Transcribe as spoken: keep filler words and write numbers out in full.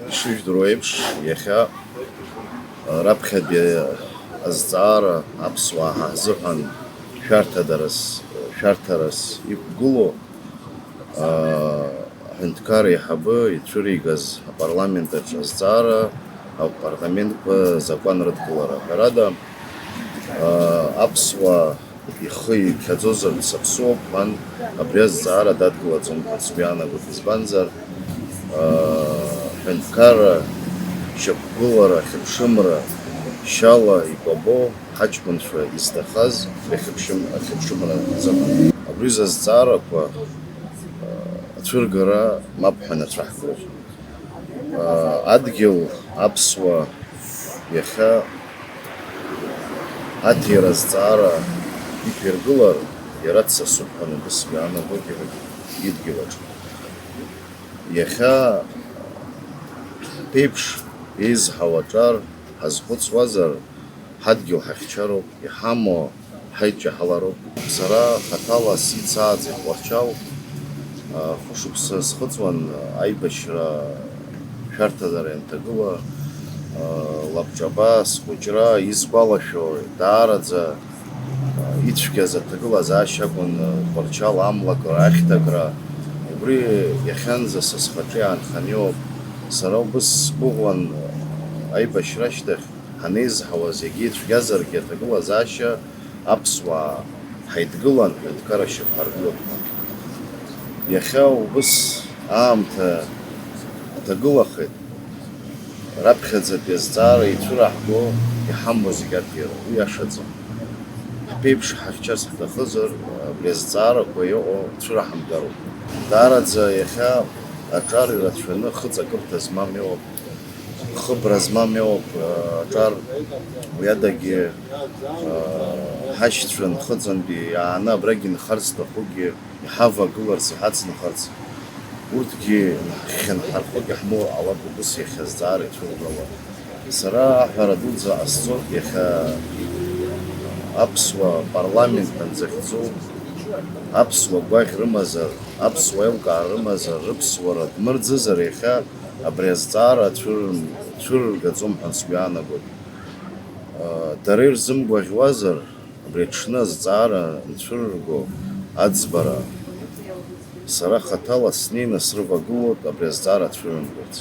Ишыжәдыруа еиԥш, иахьа раԥхьатәи азҵаара аԥсуаа ҳазыҳәан шәарҭадарас, шәарҭарас иқәгылоу, аа, аҳәынҭқар еиҳабы ицәыригаз апарламент аҿы азҵаара, апартаментқәа закәан рыдкылара. Ҳәарада, аа, аԥсуаа ихы иԥхьаӡозарц аԥсуоуп ҳәан, абри азҵаара дадгылаӡом ҳәа сгәы иаанагоит, избанзар, аа, ҳәынҭқарра шьақәгылара, ахьыԥшымра шьала икәабо ҳаҷкәынцәа изҭахаз ахьыԥшым-, ахьыԥшымра азыҳәан. Абри зазҵаарақәа, аа, ацәыргара мап ҳәа инацәаҳкроуп. Адгьыл аԥсуа иахьа аҭира азҵаара иқәиргылар, иара дсасуп ҳәа убыс иаанагоит идгьылаҿ. Иахьа ԥеиԥш еизҳау аҿар ҳазхәыцуазар, ҳадгьыл ҳахьчароуп, иҳамоу ҳаидҷаҳалароуп. Сара хаҭала сицааӡеит Тҟәарчал. Хәышықәса схыҵуан аибашьра шәарҭадара ианҭагыла, лабҿаба, схәыҷра, исгәалашәо, даараӡа ицәгьаз аҭагылазаашьа акәын, Тҟәарчал амлакра, ахьҭакра. Убри иахьанӡа са схаҿы иаанханы иоуп. Сара убыс сгәыӷуан аибашьра ашьҭахь ҳанеизҳауаз, егьа ицәгьазаргьы аҭагылазаашьа аԥсуаа ҳаидгылан, ҳәынҭқарра шьақәҳаргылап ҳәа. Иахьа убыс аамҭа аҭагылахеит, раԥхьаӡатәи азҵаара ицәыраҳго иҳамоу зегь аҭира, уи иашаӡам. Ҳԥеиԥш ҳахьчарц ҳҭахызар, абри азҵаарақәа иҟоу цәыраҳамгароуп. Даараӡа иахьа аҿар ирацәаны хыҵакырҭа змам иоуп. Хыбра змам иоуп, аҿар, уи адагьы, ҳашьцәа нхыҵынтәи иааны абрагь инхарц зҭахугьы, иҳавагыларц, иҳацнхарц, урҭгьы ҳхьынҳархогьы ҳмоур ҟалап, убыс иахьа азҵаара ицәыргало. Сара аҳәара дуӡӡа ҟасҵоит, иахьа аԥсуа парламент анзыхьӡу, аԥсуа гәаӷь рымазар, аԥсуа еилкаара рымазар, рыԥсуара дмырӡызар, иахьа абри азҵаара цәырырм-, цәырыргаӡом ҳәа сгәы иаанагоит. Дара ирзымгәаӷьуазар, абри аҽны азҵаара анцәырырго аӡбара, сара хаҭала снеины срывагылоит абри азҵаара цәырымгарц.